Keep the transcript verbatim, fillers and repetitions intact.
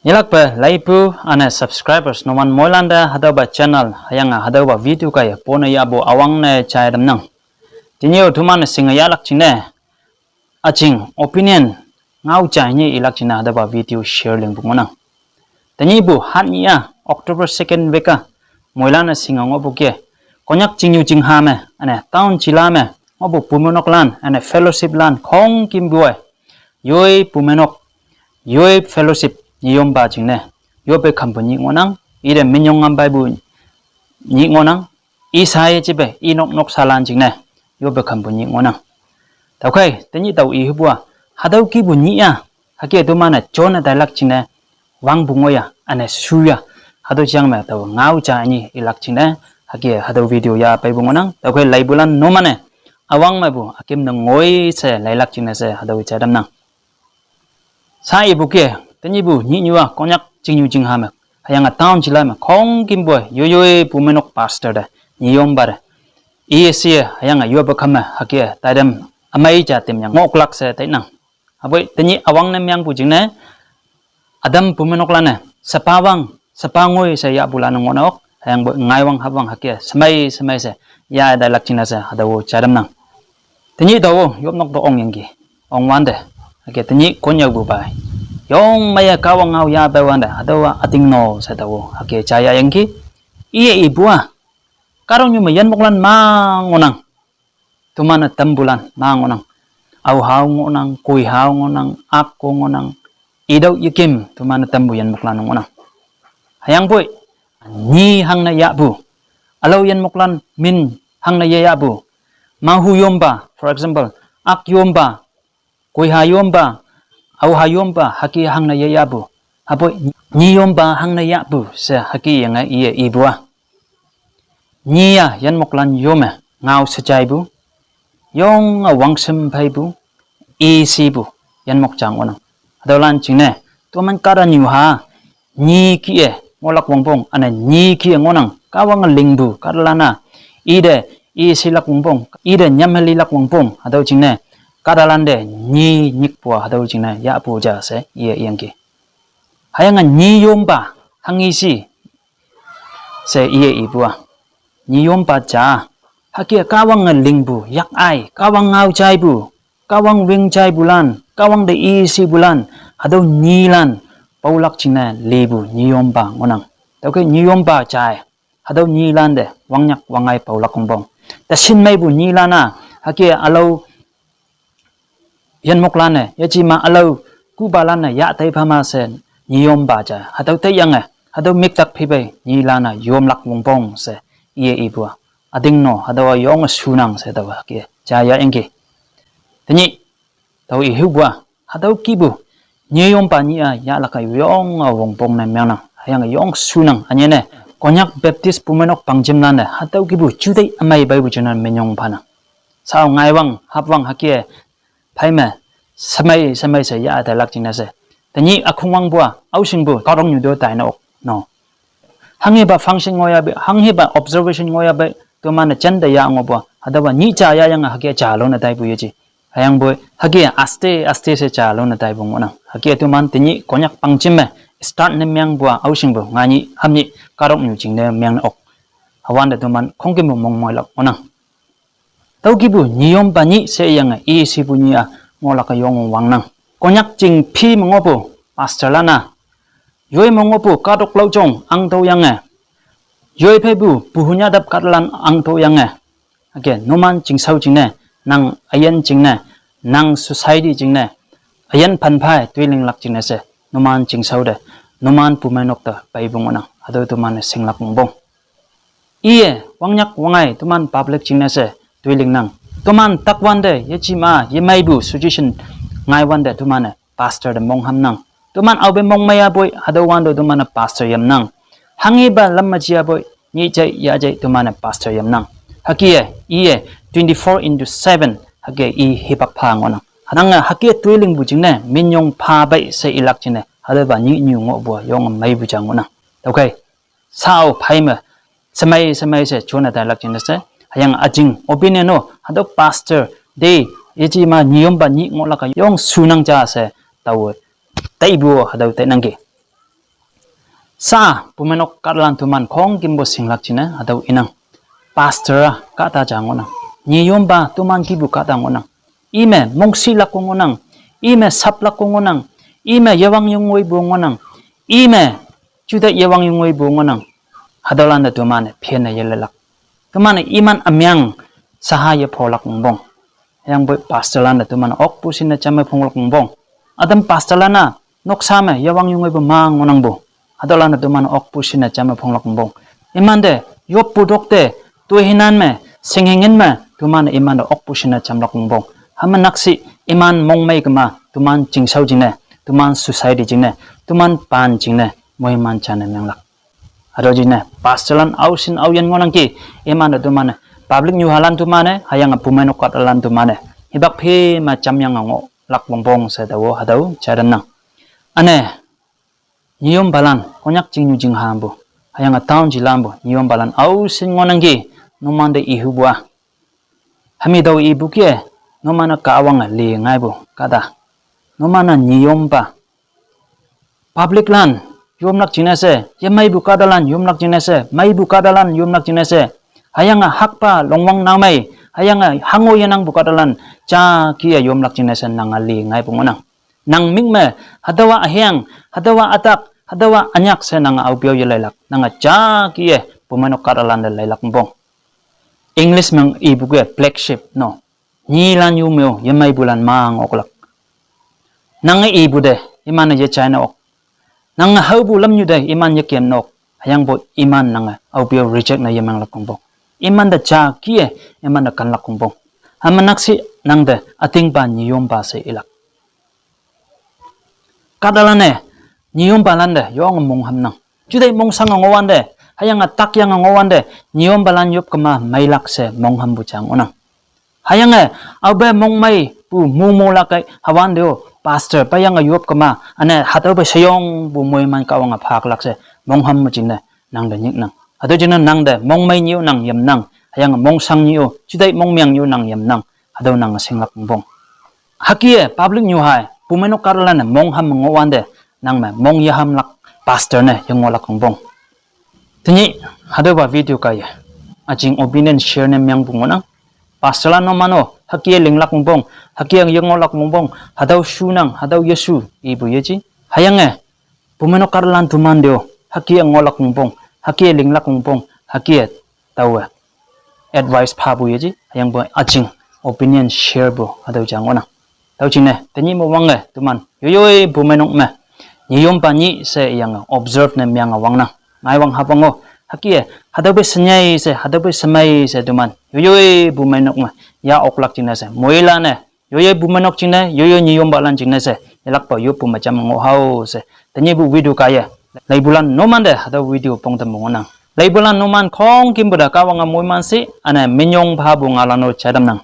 Nyilakpe laipu ane subscribers numan moilante hatüopa channel hüyange hatüopa video kaiye pone yahpu üwangne jai tamnang. Tenyih-o teman-e shinge yahlak jingne üjing opinion ngao ja nyi ilak jingne hatüopa video share lingpu ngohnang. Tenyihpu hatnyih-a October second week-a moilan-e shinge ngohpu ke, Konyak chingnyu chingha me üne town jila me ngohpu bumeinoklan üne fellowshiplan khongkümpu-e, yoi bumeinok, yoi fellowship nyiyompa jingne yoppe khampu nyih ngohnang. Ite minyong ngam peipu nyih ngohnang. Isaiye jipe inok noksalan jingne yoppe khampu nyih ngohnang. Tüokhei tenyih tao ihupu-a, hatüo kihpu nyih-a hüke teman-e jone tailak jingne wangpu ngoiya üne shuya, hatüo jang me tao ngao ja nyi ilak jingne hüke hatüo video yah peipu ngohnang. Tüokhei laipulan numan-e üwang mepu üküm ne ngoi she leilak jingne she hatüo jai tamnang. Sa ipu ke, tenyihpu nyihnyua Konyak chingnyu chingha me hüyange town jila me khongkümpu-e yoi yoi bumeinok pastor te, nyiyompa te, E A C-e hüyange yoppe khamme hüke taitam ümei ja temyang ngohlak she tainang. Hüpoi tenyih üwangne mengpu jingne ütam bumeinoklan-e sepawang sepangoi she yahpulan ngohnang ok, hüyangpoi ngaiwang hapwang hüke shemei shemei she yah tailak jingne she hatüo jai tamnang. Tenyih tao yopnok te ongyangki, ongwante hüke tenyih konyaopu pa yong meiye Kahwang ngao yahpei wante hatüowa ütingno she tao hüke jai yahyangki. Iye ipu-a, kahtoknyu me yinmoklan ma ngohnang. Teman-e tampulan ma ngohnang. Aohao ngohnang, koihao ngohnang, akko ngohnang, itüo yekem teman-e tampu yinmoklan ngohnang. Hüyangpoi nyi hangne yahpu, ülao yinmoklan min hangne yeyahpu, mahu yompa, for example, ak yompa, koiha yompa, aoha yompa hüke hangne yeyahpu, hüpoi nyiyompa hangne yahpu she hüke yange iye ipu-a, nyi-a yinmoklan yome ngao shejaipu, yonge wangshem pheipu, ishipu yinmok ja ngohnang. Hatüolan jingne toman kahtanyuha nyi kih-e ngohlak wongpong üne nyi kih-e ngohnang. Kahwange lingpu kahtalan-a ite ishilak wongpong, ite nyamhelilak wongpong, hatüo jingne kahtalante nyi nyikpu-a hatüo jingne yahpu ja she iye iyangki. Hüyange nyiyompa hangishi she iye ipu-a, nyiyompa ja hüke Kahwange lingpu yak ai, Kahwang ngao jaipu, Kahwang wing jaipulan, Kahwang te ishipulan, hatüo nyilan paolak jingne lipu nyiyompa ngohnang. Tüokhei nyiyompa ja-e hatüo nyilante wangnyak wangngai paolak wongpong, te shinmeipu nyilan-a hüke ülao yinmoklan-e yejema ülao kupalan-e yah tei phama she nyiyompa ja hatüo teiyange hatüo miktak phipei nyilan-a yomlak wongpong she iye ipu-a, ütingno hatüowa yonge shunang she tao hüke jai yahyangki. Tenyih tao ihupu-a, hatüo kihpu nyiyompa nyih-a yahlak-a yonge wongpong ne mengnang hüyange yong shunang. Ünyene Konyak Baptist bumeinok pangjimlan-e hatüo kihpu juteih ümei peipu jingne minyong phanang. Sao ngaiwang hapwang hüke phei me shemei shemei she yah tailak jingne she, tenyih ükhongwangpu-a aoshingpu kahtoknyu to taine ok no. Hanghepa function ngohyahpe, hanghepa observation ngohyahpe, teman-e jante yah ngohpu-a hatüopa nyih ja yahyange hüke ja lone taipu yeji. Hüyangpoi hüke aste aste she ja lone taipu ngohnang. Hüke teman tenyih Konyak pangjim me start ne mengpu-a aoshingpu nganyih hamnyih kahtoknyu jingne mengne ok. Hüwante teman khongkümpu mongmoilak ngohnang. Tüo kihpu nyiyompa nyih sheyange ishipu nyih-a ngohlak-e yong wangnang. Konyak ching phi me ngohpu pastorlan-a yoi me ngohpu kahtok laojong ahngtüohyange, yoi pheipu puhu nyatap kahtalan ahngtüohyange, hüke numan chingshao jingne, nang üyin jingne, nang society jingne, üyin phanphai toilinglak jingne she numan chingshao te, numan bumeinok te peipu ngohnang. Hatüo teman-e shinglak wongpong, iye wangnyak wangngai teman public jingne she toilingnang. Teman takwante yejema yemeipu suggestion ngaiwante teman-e pastor te monghamnang. Teman aope mongmeiyahpoi hatüo wante teman-e pastor yamnang. Hanghepa lam me jiyahpoi nyih jai yah jai teman-e pastor yamnang. Hüke-e iye twenty-four into seven hüke i hipak pha ngohnang. Hanange hüke toilingpu jingne minyong pha pei she ilak jingne hatüopa nyihnyu ngohpu-a yonge meipu ja ngohnang. Tüokhei sao phei me shemei shemei she jone tailak jingne she, hüyange üjing opinion-o hatüo pastor te yejema nyiyompa nyih ngohlak-a yong shunang ja she taowe taipu hatüo tainangki. Sa, bumeinok kahtalan toman khongkümpu singlak jingne hatüo inang. Pastor-a kahta ja ngohnang. Nyiyompa toman kihpu kahta ngohnang. Ime mongshilak-o ngohnang. Ime saplak-o ngohnang. Ime yewang yengoipu ngohnang. Ime juteih yewang yengoipu ngohnang. Hatüolante toman-e phenne yelailak. Teman-e iman ümeng saha yepholak wongpong. Hüyangpoi pastorlan-e toman okpu shinne jamme phonglak wongpong. Ütam pastorlan-a noksa me yewang yengoipu mang ngohnangpu. Hatüolan-e toman okpu shinne jamme phonglak wongpong. Imante yoppu tokte, toihinan me, shinghingen me, toman-e imante okpu shinne jamlak wongpong. Hüma nakshih iman mongmei kema, toman chingshao jingne, toman society jingne, toman pan jingne, moiman jane menglak. Hatüo jingne pastorlan aoshin aoyin ngohnangki, imante toman-e, public nyuhalan toman-e, hüyange bumeinok kahtalan toman-e, hipak phe me jamyange ngohlak wongpong she taowe hatüo jai tamnang. Üne, nyiyompalan, Konyak chingnyu chinghapu, hüyange town jilanpu nyiyompalan aoshin ngohnangki, numante ihupu-a, hami tao ipu kih-e, numan-e Kahwange li ngaipu kahta. Numan-a nyiyompa, publiclan yomlak jingne she, yemeipu kahtalan yomlak jingne she, meipu kahtalan yomlak jingne she, hüyange hakpa longwang nao mei, hüyange hango yenangpu kahtalan ja kih-e yomlak jingne she nange li ngaipu ngohnang. Nang mik me, hatüowa üheng, hatüowa ütak, hatüowa ünyak she nange aope-o yelailak. Nange ja kih-e bumeinok kahtalante leilak wongpong. English me ipu kih-e black sheep, no. Nyilan yu me-o, yemeipulan mang oklak. Nange ipu te, iman-e yejaine ok. Nange haopu lamnyu te, iman yekem nok. Hüyangpoi iman nange aope-o reject ne yemenglak wongpong. Imante ja kih-e, imante kanlak wongpong. Hüma nakshih nangte ütingpa nyiyompa she ilak. Kahtalan-e nyiyompalante yonge monghamnang. Juteih mongshange ngohwante, hüyange takyange ngohwante, nyiyompalan yop kema meilak she monghampu ja ngohnang. Hüyange aope mongmeipu mongmolak kei hüwante-o, pastor peiyange yop kema, üne hatüope sheyongpu moiman Kahwange phaklak she mongham me jingne nangte nyiknang. Hatüo jingne nangte mongmei nyi-o nang yamnang, hüyange mongshang nyi-o, juteih mongmeng nyi-o nang yamnang. Hatüo nange shinglak wongpong. Hüke public nyuhai, bumeinok kahtalan-e mongham ngohwante, nang me mong yehamlak pastor ne yengohlak wongpong. Tenyih hatüopa video kaiye üjing opinion share ne mengpu ngohnang. Pastorlan numan-o hüke linglak wongpong, hüke yengohlak wongpong, hatüo shunang, hatüo yeshu ipu yeji. Hüyange bumeinok kahtalan tomante-o hüke ngohlak wongpong, hüke linglak wongpong, hüke taowe advice phapu yeji, hüyangpoi üjing opinion sharepu hatüo ja ngohnang. Tüo jingne tenyih me wange toman yoiyoi bumeinok me nyiyompa nyih she iyange observe ne menge wangnang. Ngaiwang hapang-o, hüke hatüope shenyei she, hatüope shemei she toman yoiyoi bumeinok me ya oklak jingne she moilan-e yoiyoi bumeinok jingne, yoiyoi nyiyompalan jingne she yelakpa yoppu me jam ngoh hao she tenyihpu video kaiye leipulan numante hatüo video pongtam ngohnang. Leipulan numan khongkümpu te Kahwange moiman shi, üne minyong phapu ngaolan-o jai tamnang.